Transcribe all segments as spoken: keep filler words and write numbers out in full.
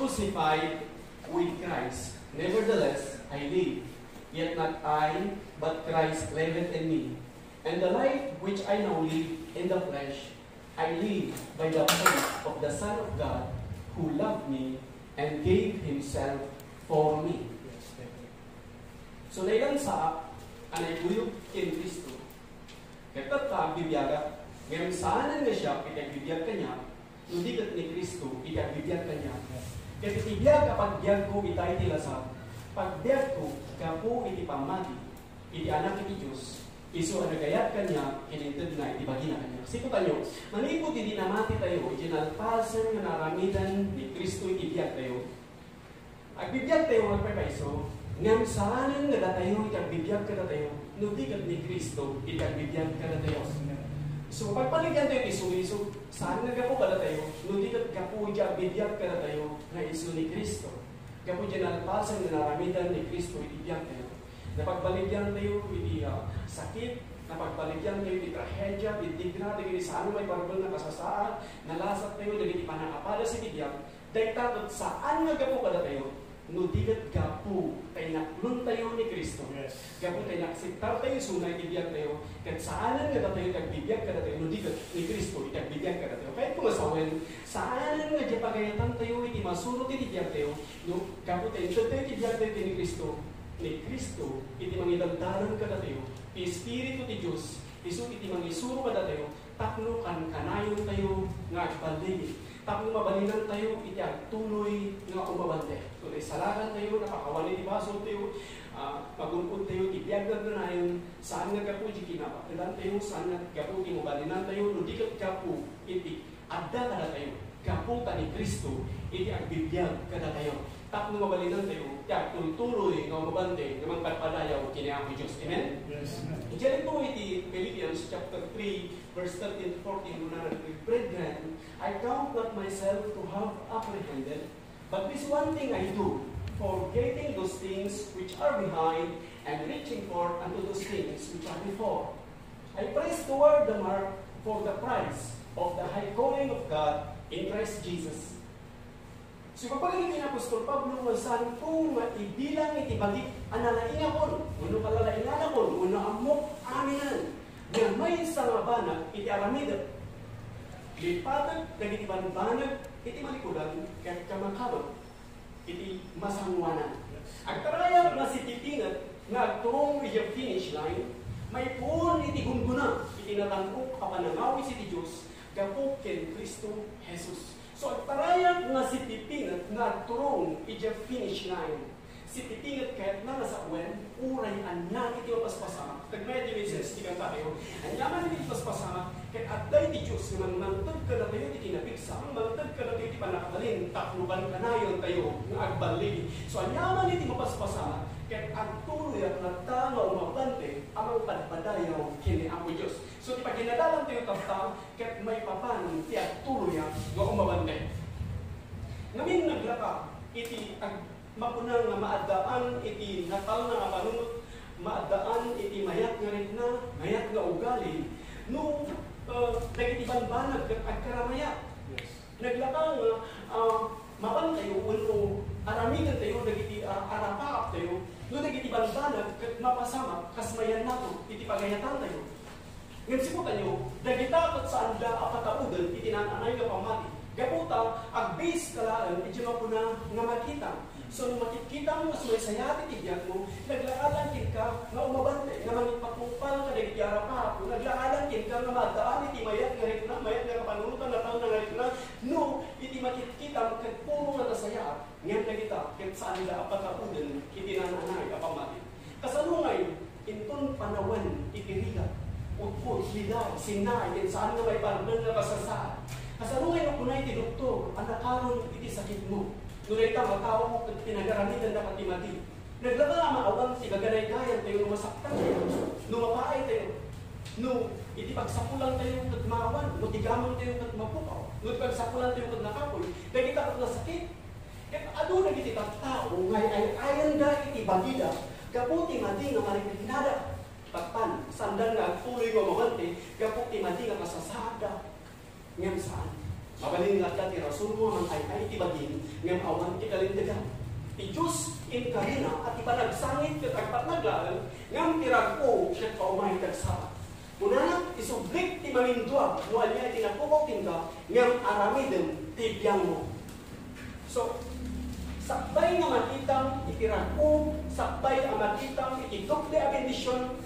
crucified with Christ. Nevertheless, I live, yet not I, but Christ liveth in me. And the life which I now live in the flesh, I live by the faith of the Son of God, who loved me and gave himself for me. So, nailansaak a naikuyog ken Cristo. Ket tatta, agbibiagak, ngem saanen nga siak iti agbibiag kaniak, no di ket ni Cristo iti agbibiag kaniak. Ket iti biag a pagbiagko ita iti lasag, pagbiagko gapu iti pammati iti Anak iti Dios, isu a nagayat kaniak ken intedna iti bagina kaniak. Sikotayo, manipud idi namatitayo iti nalpasen nga naaramidan ni Cristo iti biagtayo, agbibiagtayo nga agpaypayso, ngem saanen nga datayo iti agbibiag kadatayo, no di ket ni Cristo iti agbibiag kadatayo. So, pagbaligyantayo ti sulisog, saan nga gapu kadatayo, no di ket gapu iti agbibiag kadatayo nga isu ni Cristo. Gapu iti nalpasen nga naaramidan ni Cristo iti biagtayo. Napagbaligyantayo iti, ah, sakit, napagbaligyantayo iti trahedia, iti dagiti saan nga maiparben nga kasasaad, nalasattayo dagiti pannakapadas iti biag, dayta ket saan nga gapu kadatayo, no di ket gapu ta inaklontayo ni Cristo. Yes. Gapu ta inakseptartayo isuna iti biagtayo, ket saanen nga datayo ti agbibiag kadatayo, no di ket ni Cristo iti agbibiag kadatayo. Kayatko nga sawen, saanen nga diay pagayatantayo iti masurot iti biagtayo, no gapu ta intedtayo iti biagtayo ken ni Cristo, ni Cristo iti mangidaldalan kadatayo, ti Espiritu ti Dios, isu iti mangisuro kadatayo, tapno kankanayontayo nga agballigi, tapno mabalinantayo iti agtuloy nga umabante. So, naisalakantayo, napakawan iti basoltayo, ah, magun-odtayo iti biag nga agnanayon, saan nga gapu iti kinabakelantayo, saan nga gapu iti mabalinantayo, no di ket gapu iti adda kadatayo, gapu ta ni Cristo iti agbibiag kadatayo, tapno mabalinantayo ti agtultuloy nga umabante nga mangpadpadayaw ken ni Apo Dios. Amen? Yes, amen. Idiay iti Philippians chapter three, verse thirteen to fourteen, kunana, "Brethren, I count not myself to have apprehended, but this one thing I do, forgetting those things which are behind and reaching forth unto those things which are before. I press toward the mark for the prize of the high calling of God in Christ Jesus." So, ibagbagana ni apostol Pablo nga saanko nga ibilang iti bagik a nalaingakon, wenno kalalainganakon, wenno ammok aminen nga maysa nga banag iti aramidek. Lipatek dagiti bambanag iti malikudan ket kamakamek iti masangoanan. Agtarayak nga sipipinget nga agturong idiay finish line, maipuon iti gunggona iti natan-ok a panangawis iti Dios gapu ken Cristo Jesus. So, agtarayak nga sipipinget nga agturong idiay finish line. Sipipinget kayatna nga sawen, uray ania iti mapaspasamak. Tagna iti message ti kantatayo. Ania man iti mapaspasamak, ket adda iti Dios nga mangted kadatayo iti kinapigsang, mangted kadatayo iti pannakabalin, tapno kankanayontayo nga agballigi. So, ania man iti mapaspasamak, ket agtuloyak latta nga umabante a mangpadpadayaw ken ni Apo Dios. So, ti paginadalantayo tatta, ket maipapan ti agtuloyak nga umabante. Ngamin, naglaka iti ag-, mapuna nga maaddaan iti natalna a panunot, maaddaan iti mayat nga rikna, mayat nga ugali, no, eh, dagiti bambanag ket agkaramayat. Yes. Naglaka nga, ah, mapantayo wenno aramidentayo dagiti, ah, arapaaptayo, no dagiti bambanag ket mapasamak kas mayannato iti pagayatantayo. Ngem sikotayo, dagita ket saanda a patauden iti naan-anay nga pammati. Gapu ta, agbase ka laeng iti mapuna nga makita. So, no makitkitam nga sumaysayaat iti biagmo, naglakadan kenka nga umabante, nga mangipatungpal kadagiti arapaap, naglakadan kenka nga maaddaan iti mayat nga rikna, mayat nga kapanunotan, natalna nga rikna, no iti makitkitam ket puro nga nasayaat, ngem dagita ket saanda a patauden iti naan-anay a pammati. Kasano ngay inton panawen iti rigat, utpot, liday, sinnaay, ken saan nga maiparben nga kasasaad? Kasano ngay nga kuna iti doktor a nakaron iti sakitmo? No dayta nga tao ket pinagaramidanna ti madi. Naglaka nga maawan ti gaganaygayantayo no masaktantayo, no mapaaytayo, no iti pagsapulantayo ket maawan, no ti gamontayo ket mapukaw, no ti pagsapulantayo ket nakapuy. Dagita ket nasakit. Ket adu dagiti tattao nga ay-ay-ayenda iti bagida gapu ti madi nga mariknada. Patpan, saanda nga agtuloy nga umabante gapu ti madi nga kasasaadda. Ngem saan. Mabalin nga adda ti rasonmo nga man-ay-ay ti bagim, ngem awan ti kalintegan. Ti Dios inkarina a ti panagsangit ket agpatnag laeng, ngem ti rag-o ket paumay ti agsapa. Kunana, isublik ti maminduag no ania ti napukaw kenka, ngem aramidem ti biangmo. So, sakbay nga makitam iti rag-o, sakbay a makitam iti doble a bendision,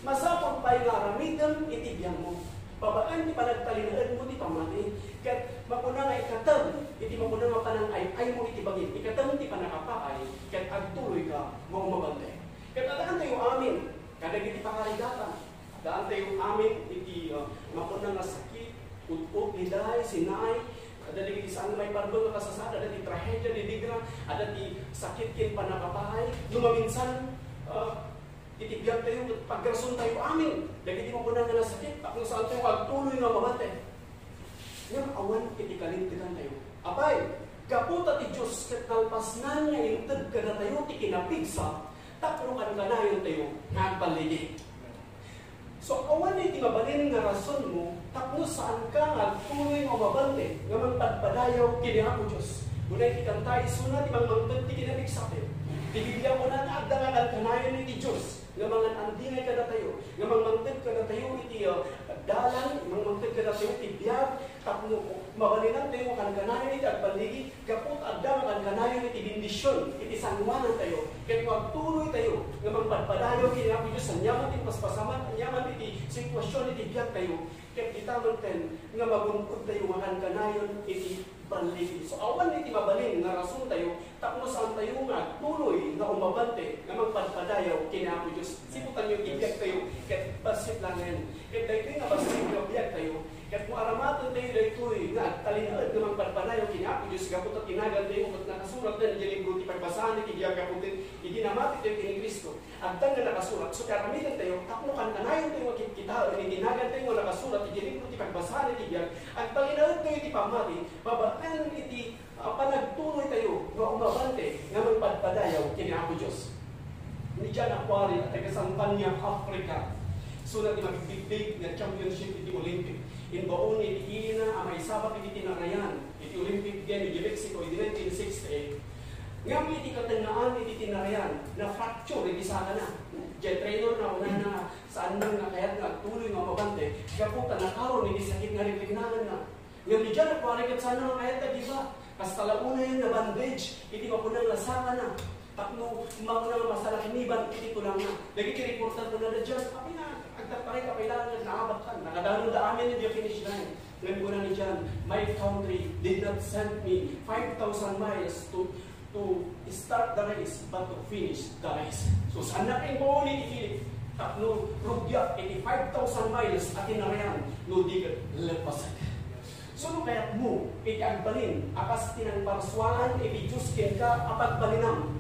masapul pay nga aramidem iti biangmo. Babaen ti panagtalinaedmo ti pammati, ket mapuna nga ikatem iti mapuna nga panang-ay-aymo iti bagim, ikatem ti panakapaay, ket agtuloyka nga umabante. Ket addaantayo amin kadagiti pakarigatan, addaantayo amin iti, uh, mapuna nga sakit, ut-ot, liday, sinay, adda dagiti saan nga maiparbeng a kasasada, adda ti trahedia, didigra, adda ti sakit ken panakapaay. No maminsan, uh, iti biagtayo, ket pagrasontayo amin dagiti mapuna nga nasakit, tapno saantayo nga agtuloy nga mabati. Ngem awan iti kalintegantayo. Apay, gapu ta ti Dios ket nalpasnan nga inted kadatayo ti kinapigsa tapno kankanayontayo nga agballigi. So, awan iti mabalin nga rasonmo tapno saanka nga agtuloy nga umabante nga mangpadpadayaw ken ni Apo Dios. Kuna iti kanta, isuna ti mangmangted ti kinapigsayo. Ti Biblia kunana, adda nga kankanayon iti Dios nga mangan-andingay kadatayo, nga mangmangted kadatayo iti, uh, dalan, mangmangted kadatayo iti biag, tapno mabalinantayo nga kankanayon iti agballigi, gapu ta adda nga kankanayon iti bendision iti sangoanantayo, ket no agtuloytayo nga mangpadpadayaw ken ni Apo Dios, aniaman ti mapaspasamak, aniaman iti sitwasion iti biagtayo, ket dita manten nga magun-odtayo nga kankanayon iti balligi. So, awan iti mabalin nga rasontayo tapno saantayo nga agtuloy nga umabante nga mangpadpadayaw ken ni Apo Dios. Siputanyo ti biagtayo ket bassit laengen. Ket daytoy nga bassit nga biagtayo, ket no aramatentayo daytoy nga agtalinaed nga mangpadpadayaw ken ni Apo Dios, gapu ta ti nagantayo ket nakasurat idiay libro ti pagbasaan iti biag, gapu iti namatitayo ken ni Cristo. Adda nga nakasurat, so ti aramidentayo tapno kankanayontayo nga kitkitaen iti nagantayo nga nakasurat idiay libro ti pagbasaan iti biag, agtalinaedtayo iti pammati babaen iti, ah, panagtuloytayo nga umabante nga mangpadpadayaw ken ni Apo Dios. Ni John Aquari a taga Santanya, Africa, isuna ti mabigbigbig nga championship iti Olympic. Imbaon iti ilina a maisabak iti tinarayan iti Olympic Game iti Mexico idi nineteen sixty-eight. Ngem iti katengngaan iti tinarayan, na-fracture iti sakana. Diay trainer na kunana, saan man nga kayat nga agtuloy nga umabante, gapu ta nakaron iti sakit nga riknanganna. Ngem ni John Aquari ket saan nga kayat nga aggiba. Kasta la unay na bandage iti mapuna nga sakana. Tapno mapuna nga masalakniban iti tulangna. Dagiti reporter kunada, "John, apay nga agtartaray ka, apay laeng nga naabatkan?" Nakadanonda amin idiay finish line. Ngem kuna ni John, "My country did not send me five thousand miles to, to start the race, but to finish the race." So, saannak imbaon iti Philip tapno rugiak iti five thousand miles a tinarayan no di ket leppasek. So, no kayatmo iti agbalin a kas ti nangparsuaan iti Dios kenka a pagbalinam,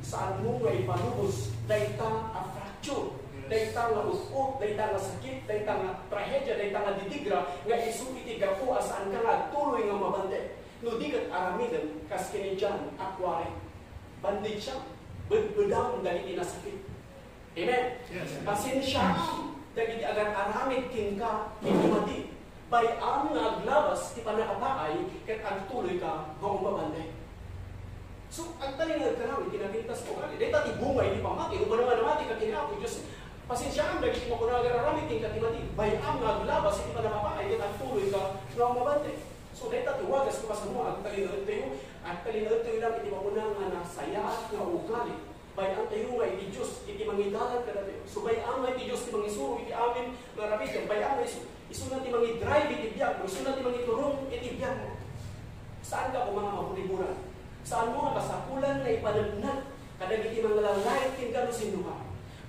saanmo nga ipalubos dayta a fracture, dayta nga ut-ot, dayta nga sakit, dayta nga trahedia, dayta nga didigra nga isu iti gapu a saanka nga agtuloy nga umabante. No di ket aramidem kas ken ni John Aquari. Bandage siak, bedbedam dagiti nasakit. Amen? Yes. Pasensiaam dagiti agar-aramid kenka iti madi. Bay-am nga aglabas ti pannakapaay ket agtuloyka nga umabante. So, agtalinaedka laeng iti napintas nga ugali. Dayta ti bunga iti pammati. Ubbana nga namati ka ken ni Apo Dios, pasensiaam dagiti makuna nga agar-aramid kenka iti madi. Bay-am nga aglabas iti pannakapaay ket agtuloyka nga umabante. So, dayta ti wagas no kasano agtalinaedtayo, agtalinaedtayo laeng iti makuna nga nasayaat nga ugali. Bay-antayo nga iti Dios iti mangidalan kadatayo. So, bay-am nga iti Dios ti mangisuro iti amin nga aramiden. Bay-am nga isu, isuna ti mangidrive iti biagmo, isuna ti mangiturong iti biagmo. Saanka koma nga maburiburan. Saanmo nga kasapulan nga ipaneknek kadagiti manglalait kenka no sinnoka.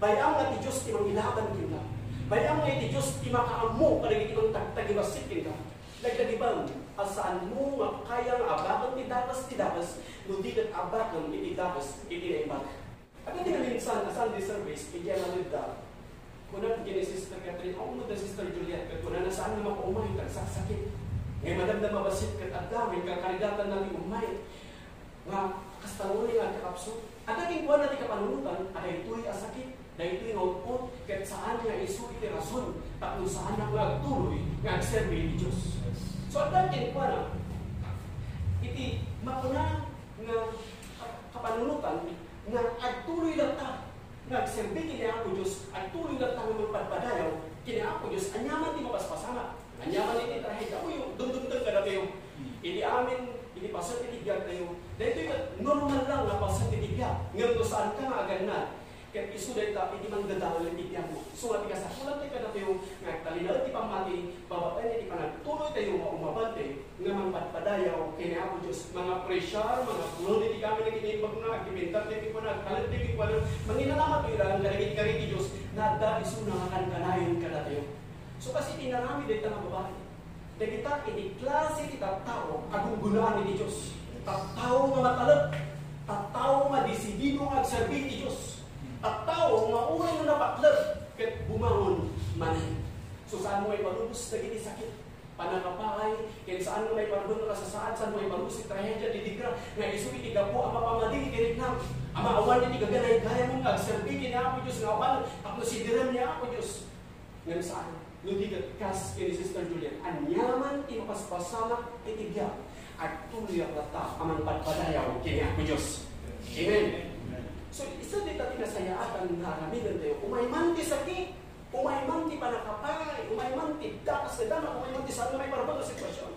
Bay-am nga ti Dios ti mangilaban kenka. Bay-am nga iti Dios ti makaammo kadagiti mangtagtagibassit kenka. Nagdagibam a saanmo nga kaya nga abaken ti dakes ti dakes no di ket abakem iti dakes iti naimbag. Adda ti naminsan a Sunday service idiay Alameda. Kuna ken ni Sister Catherine, "Awan met da, Sister Juliet," ket kunana, "Saan nga makaumay, ta agsaksakit." Ngem madamdama bassit ket adda nga inkakarigatanna ti umay. Nga, kasta unay nga agkakapsut. Adda kenkuana ti kapanunotan a daytoy a sakit, daytoy nga ut-ot, ket saan nga isu iti rason tapno saannak nga agtuloy nga agserbi iti Dios. So, Pagdan kenkuana, iti mapuna nga kapanunotan nga agtuloy latta nga agserbi ken ni Apo Dios, agtuloy latta nga mangpadpadayaw ken ni Apo Dios, aniaman ti mapaspasamak, aniaman iti trahedia, uyo, dumdumdum kadatayo. Iti amin, iti paset iti biagtayo, daytoy ket normal lang nga paset iti biag, ngem no saan ka nga agannad, ket isu dayta iti mangdadael iti biagmo. Isu nga ti kasapulan ti kadatayo nga agtalinaed ti pammati, babaen iti panagtuloytayo nga umabantayo nga mangpadpadayaw ken ni Apo Dios, mangapresiar, mangaplodi ti kami dagiti imbagna, agdipendar ti kenkuana, agtalek ti kenkuana, manginalamat iti kadagiti kari ti Dios, nga adda isuna nga kankanayon kadatayo. So, kas iti inaramid dayta nga babai, dagita iti klase ti tattao a gunggunaan iti Dios. Tattao nga matalek, tattao nga desidido nga agserbi iti Dios, tattao nga uray no napakleb ket bumangon manen. So, saan mo maiparubos dagiti sakit, panakapaay, ken saan nga maiparubos nga kasasaad, saan mo maiparubos ti trahedia, ti digra, nga isu iti gapu a mapamadi iti riknam, a maawan iti gaganay-gayam nga agserbi ken ni Apo Dios nga awan tapno sidiren ni Apo Dios. Ngem saan, no di ket kas ken ni Sister Juliet, aniaman ti mapaspasamak iti biag, agtuloyak latta a mangpadpadayaw ken ni Apo Dios. Amen. So, isu dayta ti nasayaatan nga aramidentayo. Umay man ti sakit, umay man ti panakapaay, umay man ti dakes nga damag, umay man ti saan nga maiparubos nga sitwasyon.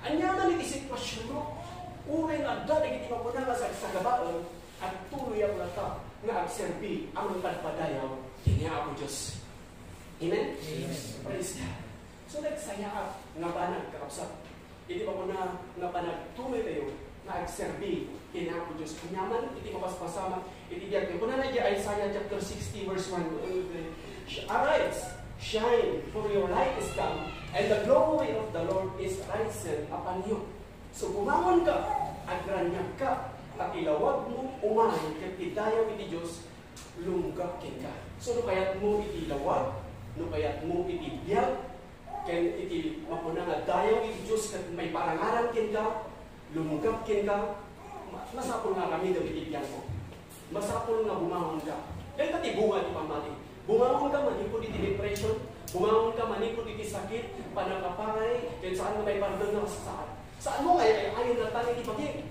Aniaman iti sitwasionmo, uray nga adda dagiti mapuna nga sagsagabaen, agtuloyak latta nga agserbi a mangpadpadayaw ken ni Apo Dios. Amen? Amen. Praise God. So, nagsayaat nga banag, kakabsat. Iti mapuna nga panagtuloytayo nga agserbi ken ni Apo Dios. Aniaman iti mapaspasamak iti biagtayo. Kunana iti Isaiah chapter sixty, verse one, "Arise, shine, for your light is come, and the glory of the Lord is risen upon you." So, bumangonka, agraniagka, ta ti lawagmo umay ket ti dayaw iti Dios lumgap kenka. So, no kayatmo iti lawag, no kayatmo iti biag, ken iti mapuna nga dayaw iti Dios ket maiparangarang kenka, lumgap kenka, ma-, masapul nga aramidem iti biagmo. Masapul nga bumangonka. Dayta ti bunga ti pammati. Bumangonka manipud iti depression, bumangonka manipud iti sakit, panakapaay, ken saan nga maiparden nga kasasaad. Saanmo nga ay-ayon latta iti bagim.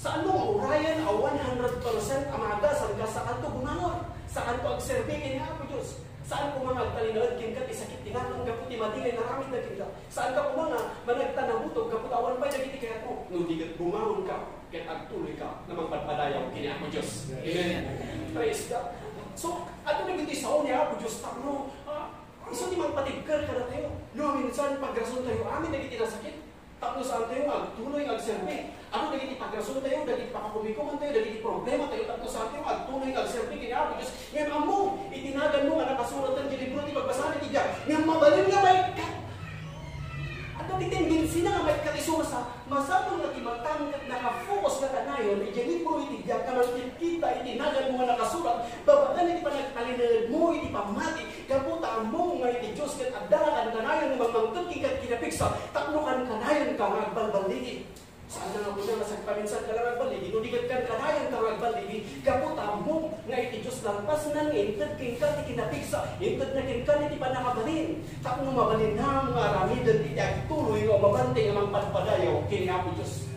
Saanmo nga urayen a one hundred percent a maagasanka, saanto bumangon, saanto agserbi ken ni Apo Dios. Saan koma nga agtalinaed kenka ti sakit ti nanom gapu ti madi nga inaramidda kenka. Saanka koma nga managtanabutog gapu ta awan pay dagiti kayatmo. No di ket bumangonka ket agtuloyka nga mangpadpadayaw ken ni Apo Dios. Amen. Amen. Praise God. So, adu dagiti sao ni Apo Dios tapno, ah, isu ti mangpatigker kadatayo. No, minsan pagrasontayo amin dagiti nasakit. Tapno saantayo nga agtuloy nga agserbi. Adu dagiti pagrasontayo, dagiti pakakumikumantayo, dagiti problematayo, tapno saantayo nga agtuloy nga agserbi ken ni Apo Dios. Ngem ammo, iti naganmo nga nakasurat iti libro ti pagbasaan iti biag. Ngem mabalin nga maikkat. Adda ti tendensina nga maikkat isu nga sa-, masapul nga ti matang ket nakafocus nga kanayon iti libro iti biag nga mangkitkita iti naganmo nga nakasurat babaen iti panagtalinaedmo iti pammati. Gapu ta ammom nga iti Dios ket adda nga kankanayon nga mangmangted kenka iti kinapigsa, tapno kankanayonka nga agbalballigi. Saan nga kuna nga sagpaminsan ka lang agbaligi, no di ket kankanayonka nga agbaligi, gapu ta ammom nga iti Dios nalpasnan nga inted kenka ti kinapigsa, intedna kenka ti pannakabalin, tapno mabalinam nga aramiden iti agtuloy nga umabante nga mangpadpadayaw ken ni Apo Dios.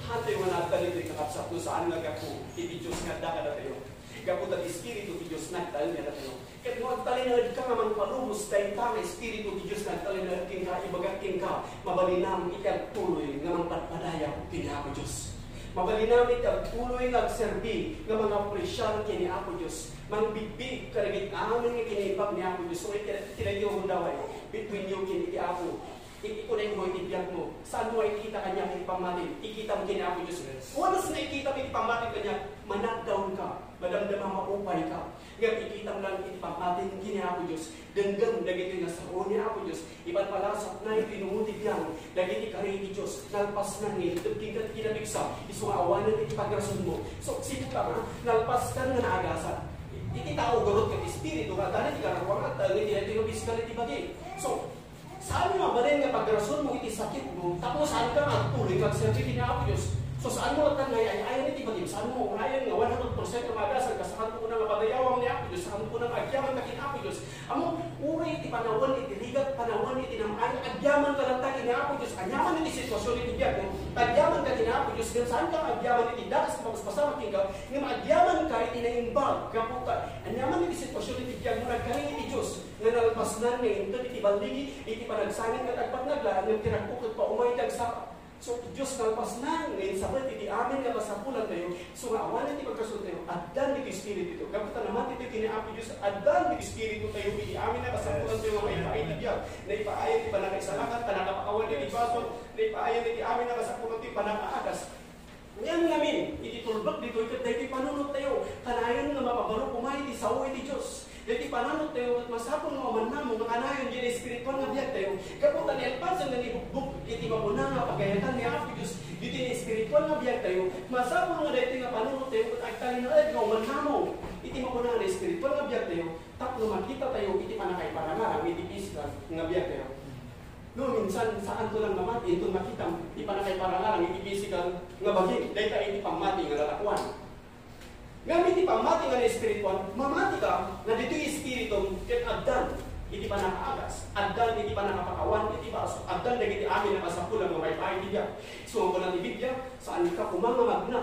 Hatoy nga naagtalinaed kakabsat, no saan nga gapu iti Dios nga adda kadatayo. Gapu ta ti Espiritu ti Dios nagtalinaed kadatayo. Ket no agtalinaedka nga mangpalubos dayta nga Espiritu ti Dios nagtalinaed kenka, ibagak kenka, mabalinam iti agtuloy nga mangpadpadayaw ken ni Apo Dios. Mabalinam iti agtuloy nga agserbi nga mangapresiar ken ni Apo Dios. Mangbigbig kadagiti amin nga kinaimbag ni Apo Dios. So, iti, iti radio, Hundaway, between you ken iti Apo. Iti kunaymo iti biagmo, saan mo nga ikita kaniak iti pammatim? Ikitam ken ni Apo Dios. Yes. Once nga ikitam iti pammatim kaniak, managdaonka, madamdama, maupayka. Ngem ikitam lang iti pammatim ken ni Apo Dios. Denggem dagitoy nga sao ni Apo Dios. Ipanpalasatna iti inumot ti biag dagiti kari ti Dios. Nalpasnan nga inted kenka ti kinapigsa, isu nga awanen iti pagrasonmo. So, sika nga nalpaskan nga naagasan. Iti tao garud ket espiritu nga adda ti kararuangan, ta iti, iti pisikal iti bagi. So, saan nga mabalin nga pagrasonmo iti sakitmo, tapno saanka nga agtuloy nga agserbi ken ni Apo Dios. So, saan mo latta nga ay-ayayen Pati saan mo unayen nga one hundred percent nga maagasan ka, saan mo una nga padayawam ni Apo Dios, saan mo una nga agyaman ka ken Apo Dios. Ammom, uray iti panawen iti rigat, panawen iti nam-ay, agyaman ka latta ken Apo Dios. Aniaman iti sitwasyon iti biagmo, agyaman ka ken Apo Dios, ngem saan ka agyaman iti dakes nga mapaspasamak kenka, ngem agyaman ka iti naimbag. Gapu ta, aniaman iti sitwasyon iti biagmo, nagkari iti Dios, nga nalpasnan nga inted iti balligi, iti panagsangit ket agpatnag laeng, ngem ti ragko ket pauma iti agsapa. So, Dios nalpasnan nga insabet iti amin nga kasapulantayo, so nga awanen ti pagkasuntayo, addan ditoy Espiritu. Gapu ta namati tayo ken ni Apo Dios, addan ditoy Espiritu tayo iti amin nga kasapulantayo nga maipaay ti biag, naipaay ti pannakaisalakan, pannakapakawan iti basol, naipaay iti amin nga kasapulantayo, pannakaagas. Ngem ngamin, iti tulbek ditoy ket daytoy panunottayo, kanayon nga mapabaro koma iti sao iti Dios. Daytoy pananunottayo ket masapul nga umannamong nga kanayon diay espirituan nga biagtayo. Gapu ta nalpasen nga naibugbog iti mapuna nga pagayatan ni Apo Dios ditoy espirituan nga biagtayo, masapul nga daytoy nga panunottayo ket agtalinaed nga umannamong iti mapuna nga espirituan nga biagtayo tapno makitatayo iti pannakaiparangarang iti pisikal nga biagtayo. No, minsan, saanto lang nga mati, inton makitam ti pannakaiparangarang iti pisikal nga bagim, dayta iti pammati nga natakuan. Ngem iti pammati nga naespirituan, mamati ka nga ditoy espiritum ket addan iti pannakaagas, addan iti pannakapakawan iti baso, addan dagiti amin a kasapulan nga maipaay ti biag. Isu nga kuna ti Biblia, saan ka koma nga magna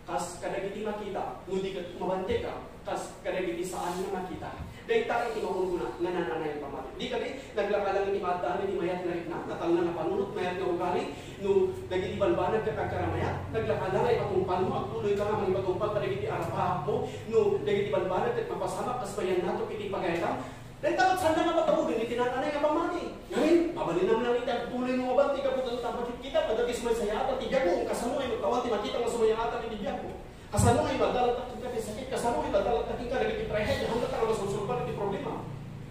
kas kadagiti makita, no di ket mabanteka kas kadagiti saan nga makita. Dayta iti makunkunana nga nananayon pammati. Di kadi, naglaka lang iti maaddaan iti mayat nga rikna, natalna nga panunot, mayat nga ugali, no dagiti banbanag ket agkaramayat, naglaka lang nga ipatungpalmo, agtuloyka nga mangipatungpal kadagiti arapaapmo, no dagiti banbanag ket mapasamak kas mayannato iti pagayatam. Dayta ket saan nga matauden iti nananay nga pammati. Ngamin, mabalinam lang iti agtuloy nga mabati gapu ta makitkitak kadagiti sumaysayaatan ti biagmo, kasano nga ikaw ti makita nga sumayaatan iti biagmo. Kasano nga ipadalak kenka ti sakit, kasano nga ipadalak kenka dagiti trahedia, handa ta nga masursurban iti problema.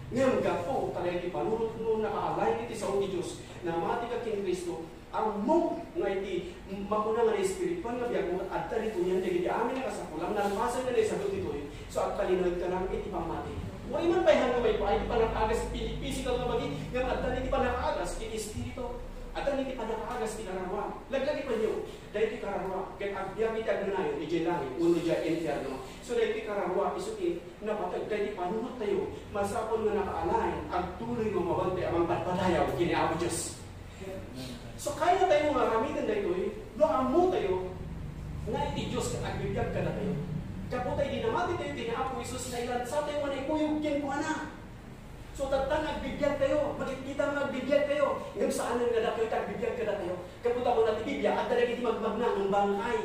Ngem gapu ta dagiti panunotmo nakaalay iti sao ti Dios, namati ka ken Cristo, ammom nga iti makuna nga naespirituan nga biagmo, adda ditoyen dagiti amin a kasapulan, nalpasen nga naisabet ditoy, so agtalinaedka lang iti pammati. Uray man pay handa maipaay ti pannakaagas iti pisikal nga bagi, ngem adda iti pannakaagas iti espiritu, adda iti pannakaagas iti kararuan. Laglagipenyo, daytoy kararua, ket agbiag iti agnanayon idiay langit wenno idiay infierno. So, daytoy kararua, isu ti napateg daytoy panunottayo, masapul nga nakaalay, agtuloy nga umabante a mangpadpadayaw ken ni Apo Dios. So, kayatayo nga aramiden daytoy, no ammotayo nga iti Dios ket agbibiag kadatayo. Gapu ta idi namatitayo ken ni Apo Jesus, nailansatayo nga naikuyog kenkuana. So, tatta nga agbibiagtayo, makitkitam nga agbibiagtayo, ngem saanen nga datoy ti agbibiag kadatayo. Gapu ta kuna ti Biblia, adda dagiti magmagna ngem bangkay.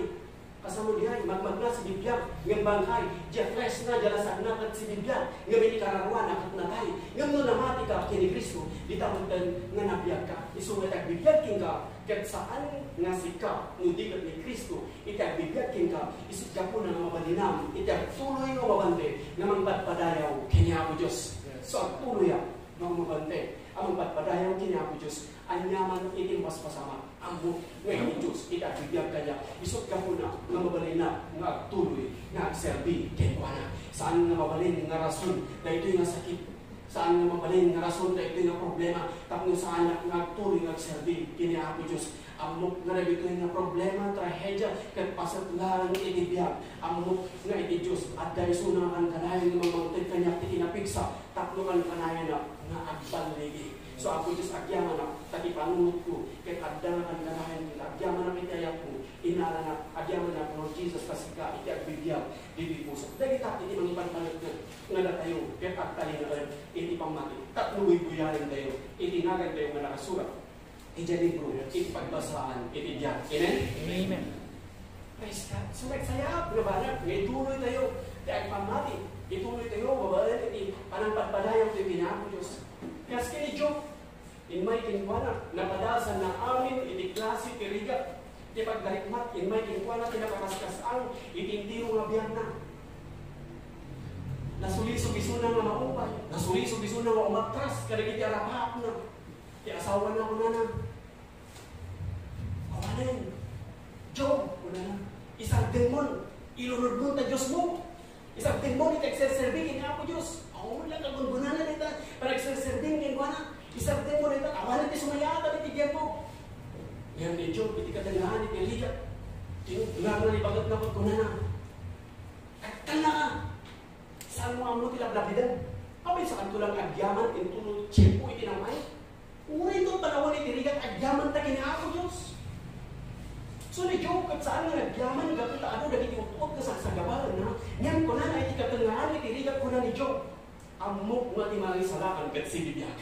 Kasano diay, magmagna si Biblia, ngem bangkay. Diay fleshna, diay lasagna ket si Biblia, ngem iti kararuana ket natay. Ngem no namati ka ken ni Cristo, dita metten nga nabiagka. Isu nga ti agbibiag kenka, ket saan nga sika, no di ket ni Cristo, iti agbibiag kenka, isu ti gapuna nga mabalinam iti agtuloy nga umabante nga mangpadpadayaw ken ni Apo Dios. Yes. So, agtuloyak nga umabante a mangpadpadayaw ken ni Apo Dios. Aniaman iti mapaspasamak, ammo nga iti Dios iti agbibiag kaniak. Isu ti gapuna nga mabalinam nga agtuloy nga agserbi kenkuana. Saan nga mabalin nga rason daytoy nga sakit. Saan nga mabalin nga rason daytoy nga problema tapno saanak nga agtuloy nga agserbi ken ni Apo Dios. Ammok nga dagitoy nga problema, trahedia, ket paset laeng iti biag. Ammok nga iti Dios, adda isuna nga kankanayon nga mangted kaniak ti kinapigsa tapno kankanayonak nga agballigi. So, Apo Dios, agyamanak ta ti panunotko ket adda nga kankanayon ket agyamanak iti ayatmo. Inaranak, agyamanak, Lord Jesus, ta sika iti agbibiag ditoy pusok. Dagita iti mangipanpaneknek nga datayo ket agtalinaed iti pammati tapno buybuyarentayo iti nagantayo nga nakasurat idiay libro iti pagbasaan iti biag. Amen? Amen. Praise God. So, nagsayaat nga banag nga ituloytayo ti agpammati. Ituloytayo babaen iti panangpadpadayaw ti Apo Dios. Kas ken ni Job, immay kenkuana, napadasanna amin iti klase ti rigat ti pagdarikmat, immay kenkuana ti napakaskasang iti entero nga biagna. Nasulisog isuna nga maupay, nasulisog isuna nga umatras kadagiti arapaapna. Ti asawana kunana, "Awanen, Job," kunana, "isardengmon, ilunodmon ta Diosmo. Isardengmon iti agserserbi ken Apo Dios." Awan la kagungonana dayta panagserserbi kenkuana. "Isardengmon dayta, awanen ti sumayaat iti biagmo." Ngem ni Job, iti katengngaan iti rigat, Ngarna ni baget na kunana, "Agtalnaka! Saanmo ammo ti lablabiden? Apay, saanto lang agyaman inton no tiempo iti namay? Uray inton panawen iti rigat, agyamanta ken ni Apo Dios." So, ni Job ket saan nga nagyaman gapu ta adu dagiti ut-ot nga sagsagabaenna, ngem kunana iti katengngaan iti rigat, kuna ni Job, "Ammok nga ti mangisalakan ket sibibiag."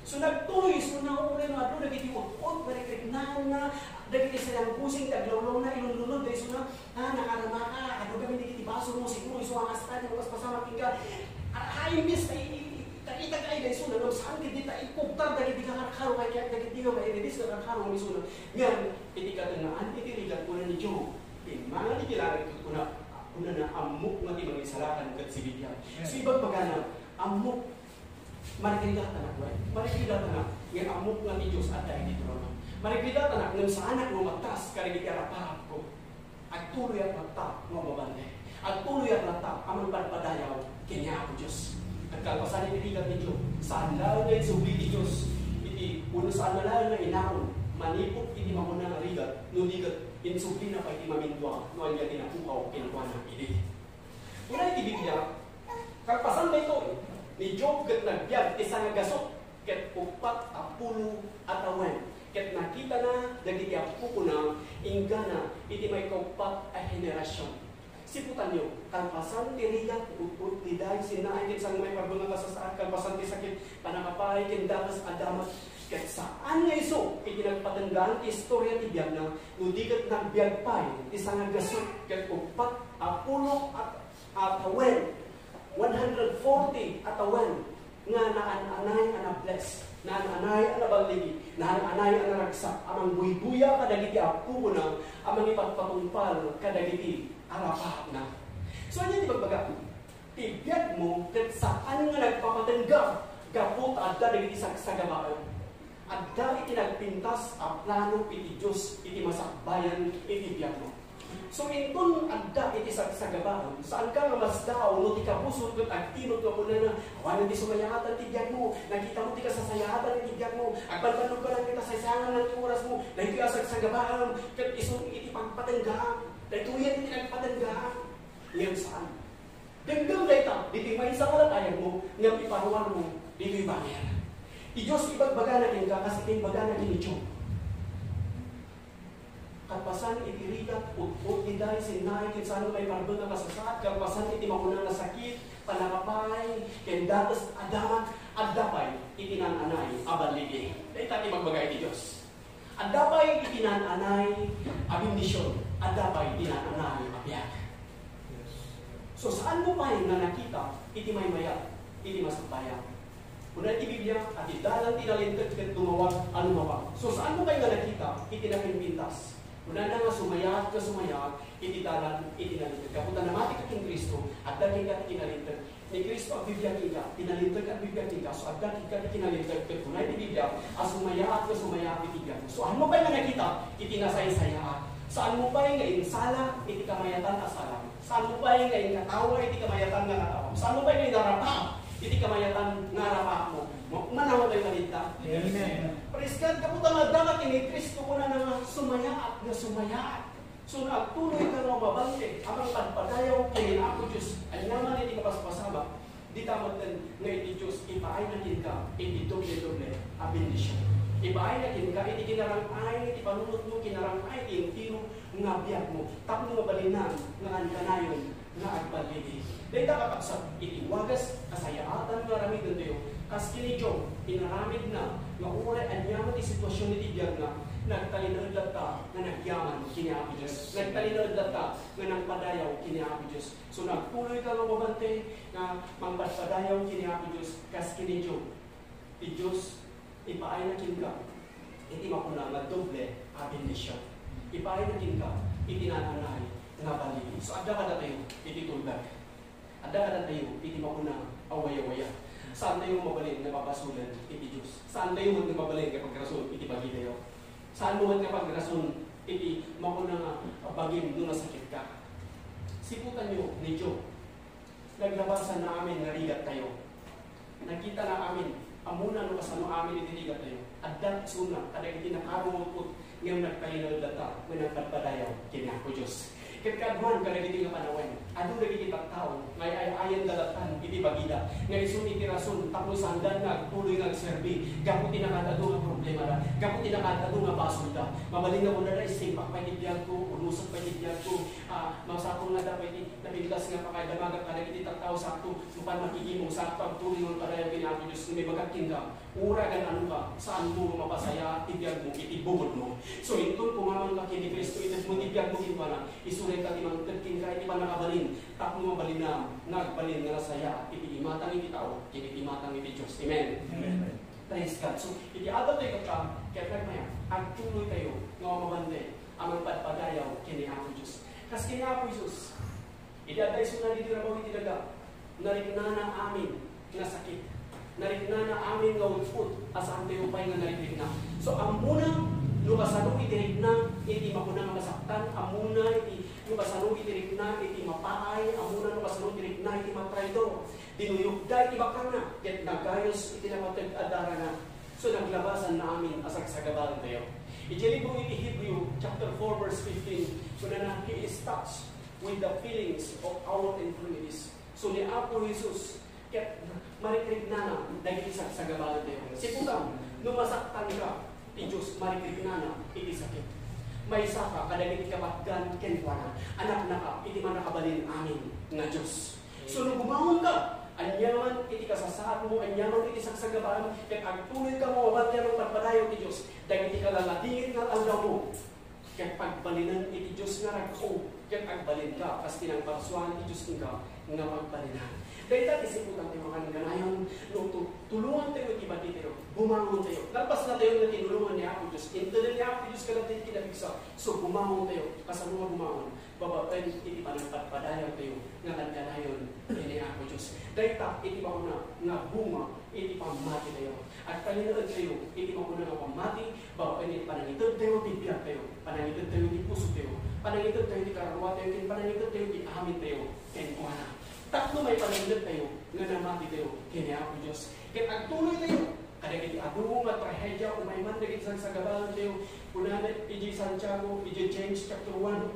So, nagtuloy isuna, uray no adu dagiti ut-ot nga rikriknaanna, dagiti sayanggusing ti aglawlawna, ilunlunod da isuna, "Ah, nakaramaka, adu kami dagiti basolmo, siguro isu a kasta ti mapaspasamak kenka." Ah, ah, imbes ta i-, i-, i-, ta itagayda isuna, ngem saan ketdi ta ikubtar dagiti kakarkaro, kayat dagiti nga mairidis nga karkaro nga isuna. Ngem iti katengngaan iti rigat, kuna ni Job, "Pimmanaw iti langit ket kuna, kunana, ammok nga ti mangisalakan ket sibibiag." So, ibagbagana, "Ammok, marigridatanak, wen, marigridatanak, ngem ammok nga ti Dios adda iti trono. Marigridatanak, ngem saanak nga umatras kadagiti arapaapko. Agtuloyak latta nga umabante. Agtuloyak latta a mangpadpadayaw ken ni Apo Dios." Agkalpasan iti rigat ni Job, saan laeng nga insubli ti Dios iti, wenno saan laeng nga inaon manipud iti makuna nga rigat, no di ket insublina pay ti mamindua no ania ti napukaw kenkuana idi. Kuna iti Biblia, kalpasan daytoy, ni Job ket nagbiag ti sangagasut ket uppat a pulo a tawen, ket nakitana dagiti appokona inggana iti maikauppat a henerasion. Siputanyo, kalpasan ti rigat, ut-ot, ti dayeg, sinnaay ken saan nga maiparbeng a kasasaad, kalpasan ti sakit, pannakapaay, ken dakes a damag, ket saan nga isu iti nagpatenggaan ti istoria ti biagna, no di ket nagbiag pay ti sangagasut ket uppat a pulo a, a tawen, one hundred forty a tawen, nga naan-anay a na-bless, naan-anay a naballigi, naan-anay a naragsak a mangbuybuya kadagiti appokona a mangipatpatungpal kadagiti arapaapna. So, ania ti bagbaga? Ti biagmo ket saan nga nagpapatengga gapu ta adda dagiti sagsagabaem. Adda iti nagpintas a plano iti Dios iti masakbayan iti biagmo. So, inton adda iti sagsagabaem, saanka nga masdaaw no ti kabusor ket agtimek nga kunana, "Awanen ti sumayaatan ti biagmo, nakitamo ti kasasayaatan iti biagmo, agbanbannogka lang ket sasaysanganna ti orasmo, daytoy a sagsagabaem, ket isu iti pagpatenggaam, daytoyen iti nagpatenggaam." Ngem saan. Denggem dayta, ditoy maysa nga latayagmo, ngem iparuarmo ditoy banger. Ti Dios ibagbagana kenka, kas iti imbagana ken ni Job. Kalpasan iti rigat, ut-ot ti dayeg, sinnaay ken saan nga maiparbeng a kasasaad, kalpasan iti makuna nga sakit, pannakapaay, ken dakes a damag, adda pay iti naan-anay a balligi. Dayta ti ibagbaga iti Dios. Adda pay iti naan-anay a bendision, adda pay iti naan-anay a biag. So, saanmo pay nga nakita iti maymayat iti masakbayan? Kuna iti Biblia, "Iti dalan ti nalinteg ket dumawag a lumawag." So, saanmo pay nga nakita iti napimpintas? Kunana nga sumayaat nga sumayaat iti dalan iti nalinteg. Gapu ta namati ka ken Cristo, adda kenka ti kinalinteg. Ni Cristo agbibiag kenka, ti nalinteg agbibiag kenka, so adda kenka ti kinalinteg, ket kuna iti Biblia, a sumayaat nga sumayaat iti biagmo. So, saanmo pay nga nakita iti nasaysayaat? Saanmo pay nga insala iti kamayatan a salam? Saanmo pay nga inkatawa iti kamayatan nga katawam? Saanmo pay nga inarapaap iti kamayatan nga arapaapmo? Ma-, manaw tayo kanita? Amen. Praise God, gapu ta nga adda ka ken ni Cristo, kunana nga sumayaat nga sumayaat. So, no agtuloyka nga umabante a mangpadpadayaw ken ni Apo Dios, ania man iti mapaspasamak, dita metten nga iti Dios, ipaayna kenka iti doble-doble a bendision. Ipaayna kenka iti kinarang-ay iti panunotmo, kinarang-ay ti entero nga biagmo, tapno mabalinnan nga kankanayon nga agballigi. Dayta, kakabsat, iti wagas a sayaatan nga aramidentayo, kas ken ni Job, inaramidna nga uray ania met ti situasion iti biagna, nagtalinaed latta nga nagyaman ken ni Apo Dios. Nagtalinaed latta nga nangpadayaw ken ni Apo Dios. So, nagtuloyka nga umabante nga mangpadpadayaw ken ni Apo Dios, kas ken ni Job. Ti Dios, ipaayna kenka iti makuna nga doble a bendision. Ipaayna kenka iti naan-anay nga balligi. So, adda kadatayo iti tulgak. Adda kadatayo iti makuna a wayawaya. Saantayo mabalin nga pabasolen iti Dios. Saantayo met nga mabalin nga pagrason iti bagitayo. Saanmo met nga pagrason iti makuna nga bagim no nasakitka. Siputanyo ni Job. Naglabasanna amin nga rigattayo. Nakitana amin, ammona no kasano amin iti rigattayo. Adda isuna kadagiti nakarungot, ngem nagtalinaed latta nga nangpadpadayaw ken ni kadagiti nga panawen. Adu dagiti tattao nga ay-ay-ayan dalatan iti bagida, nga isu iti rason tapno saanda nga agtuloy nga agserbi gapu ti nakaad-adu nga problemada, gapu ti nakaad-adu nga basolda. Mabalin nga kunada, "Isimpak pay ti biagko, unusek pay ti biagko, ah, masapul nga adda pay ti napintas nga pakaidamagak kadagiti tattao sakto, mapan makikimong sakto, agtuloy nga padayaw ken ni Apo Dios." Nga ibagak kenka, ura agan-anoka, saanmo nga mapasayaat ti biagmo iti bungotmo. So, inton kumamanka ken ni Cristo, itedmo ti biagmo kenkuana, isu dayta ti mangted kenka iti pannakabalin, tapno mabalinam nga agbalin nga nasayaat iti imatang iti tao ken iti imatang iti Dios. Amen. Amen. Praise God. So, iti adal tayo ket, ket nagmaya, agtuloy tayo nga umabante a mangpadpadayaw ken ni Apo Dios. Kas ken ni Apo Jesus, idi adda isuna ditoy rabaw iti daga, nariknana amin nga sakit. Nariknana amin nga utpot a saantayo pay nga narikrikna. So, ammona no kasano iti rikna iti makuna nga masaktan, ammona iti, no kasano iti rikna iti mapaay, ammona no kasano iti rikna iti matraidor. Dinuyokda iti bakana, ket nagayos iti napateg a darana. So, naglabasanna amin a sagsagabaentayo. Iti libro iti Hebreo, chapter four, verse fifteen, kunana, "He is touched with the feelings of our infirmities." So, ni Apo Jesus, ket marikriknana dagiti sagsagabaentayo. Siputan, no masaktanka, ti Dios marikriknana iti sakit. Maysaka kadagiti kapatgan kenkuana, anaknaka iti Mannakabalin-amin nga Dios. So, no bumangonka, aniaman iti kasasaadmo, aniaman iti sagsagabaem, ket agtuloyka nga umabante a mangpadpadayaw ti Dios, dagiti kalaladingit nga aldawmo, ket pagbalinan iti Dios nga rag-o, ket agbalinka, kas ti nangparsuaan ti Dios kenka nga pagbalinan. Dayta ti siputan ti makangganayon, no tu-, tulongantayo iti batitayo, bumangontayo. Nalpas natayon nga tinulongan ni Apo Dios, inteden ni Apo Dios kadagiti kinapigsa. So, bumangontayo. Kasano nga bumangon? Babaen iti panangpadpadayawtayo nga nagkanayon ken ni Apo Dios. Dayta iti makuna nga bunga iti pammatitayo. Agtalinaedtayo iti makuna nga pammati babaen iti panangitedtayo ti biagtayo, panangitedtayo ti pusotayo, panangitedtayo ti kararuatayo, ken panangitedtayo ti amintayo kenkuana. Tapno maipanangitedtayo nga namatitayo ken ni Apo Dios. Ket agtuloytayo kadagiti adu nga trahedia, umay man dagiti sagsagabaentayo. Kunana iti Santiago, iti James chapter one,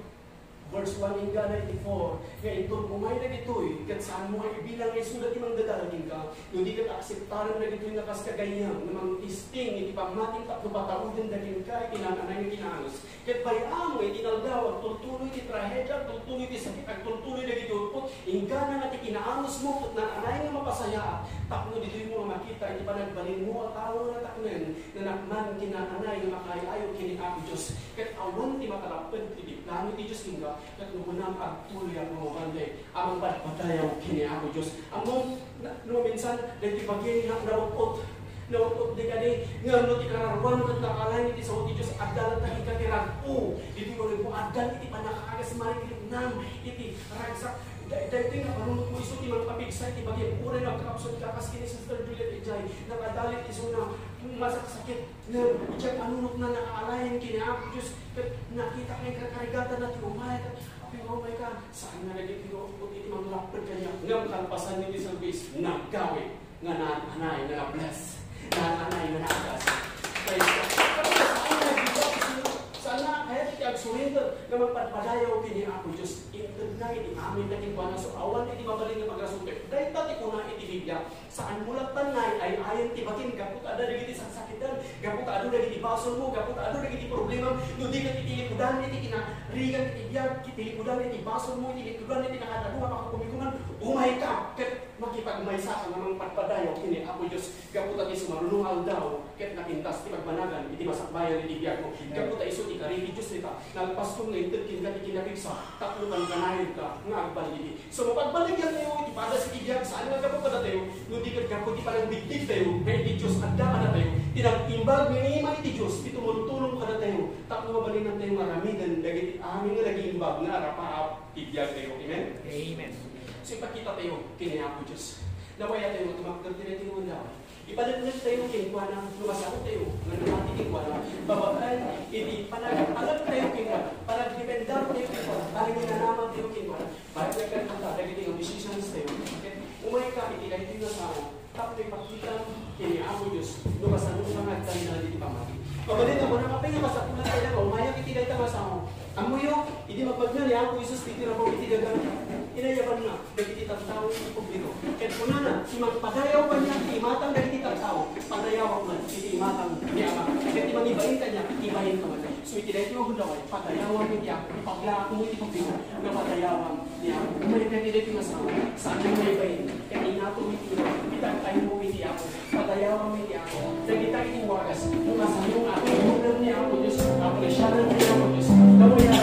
verse one inggana iti four, nga inton umay dagitoy, ket saanmo nga ibilang nga isuda ti mangdadael kenka, no di ket akseptaren dagitoy nga kas kagayam nga mangtisting iti pammatim tapno pataudenda kenka iti naan-anay nga kinaanus. Ket bay-am nga iti inaldaw, agtultuloy ti trahedia, agtultuloy ti sakit, agtultuloy dagiti utpot, inggana nga ti kinaanusmo ket naan-anay nga mapasayaat, tapno ditoymo nga makita iti panagbalinmo a tao nga natakneng, nanakman ken naan-anay nga makaay-ayo ken ni Apo Dios. Ket awan ti makalapped iti plano ti Dios kenka, ket no kunam, agtuloyak nga umabante a mangpadpadayaw ken ni Apo Dios. Ammom, na, no minsan, dagiti bagim nga naut-ot, naut-ot di kadi, ngem no ti kararuan ket nakaalaen iti sao ti Dios, adda latta kenka ti rag-o, ditoy unegmo, addan iti pannakaagas, marikriknam iti ragsak. Da-, daytoy nga panunotmo isu ti mangpapigsa iti bagim, uray no agkakabsat ka kas ken ni Sister Juliet idiay, nakadalit isuna, masaksakit, ngem idiay panunotna nakaalaen ken ni Apo Dios, ket nakita nga inkakarigatana ti umay, ket, "Apay nga umayka?" Saan nga dagiti nga utpot iti manglapped kaniak, ngem kalpasan iti service, naggawi nga naan-anay nga na-bless, naan-anay nga naagas. Praise God. Pero saan nga nagbigat isu, saan nga kayat iti agsurrender nga mangpadpadayaw ken ni Apo Dios? Intedna iti amin nga kenkuana, so awan iti mabalin nga pagrasontayo. Dayta ti kuna iti Biblia, saanmo lattan nga ay-ayan ti bakim gapu ta adda dagiti saksakitan, gapu ta adu dagiti basolmo, gapu ta adu dagiti problemam, no di ket iti likudan iti kinarigat iti biag, iti likudan iti basolmo, iti likudan iti nakaad-adu nga pakakumikuman, umayka ket makipagmaysaka nga mangpadpadayaw ken ni Apo Dios, gapu ta ti sumaruno nga aldaw ket napintas ti pagbanagan iti masakbayan iti biagmo. Gapu ta isu ti kari ti Dios dita, nalpasko nga inted kenka ti kinapigsa, tapno kankanayon ka nga agbaligi. So, mapagbaligyantayo iti padas iti biag, saan nga gapu kadatayo, no di ket gapu iti panangbigtigtayo nga iti Dios adda kadatayo, ti nag-imbag nga ima iti Dios ti tumultulong kadatayo, tapno mabalinantayo nga aramiden dagiti amin nga nag-iimbag nga arapaap ti biagtayo. Amen? Amen. So, ipakitatayo ken ni Apo Dios. Nabayatayo nga tumakder ti daytoy nga aldaw. Ipaneknektayo kenkuana no masaotayo nga namati kenkuana. Babaen iti panagtalektayo kenkuana, panagdependartayo kenkuana, pananginanamatayo kenkuana. Baet nga ikarganta dagiti nga musicians tayo, ket umayka iti daytoy nga sao tapno ipakitam ken ni Apo Dios no kasano nga agtalinaed iti pammati. Mabalin nga kunam, apay nga masapulantayo nga umayak iti dayta nga sao? Ammoyo, Idi mabagna ni Apo Jesus ti rabaw iti daga, inayabanna dagiti tattao iti publiko. Ket kunana, ti mangpadayaw kaniak iti imatang dagiti tattao, padayawak met iti imatang ni Ama. Ket ti mangibain kaniak, ibainko met. So, iti daytoy nga gundaway, padayawam iti Apo, ipaglaakmo iti publiko, nga padayawam ni Apo. Umayka iti daytoy nga asawa, saan nga maibain, ket ingatom iti, ipagtaenmo iti Apo. Padayawam iti Apo. Dagita iti wagas, no kasano nga apo, ni Apo Dios, apresianan ni Apo Dios. Daway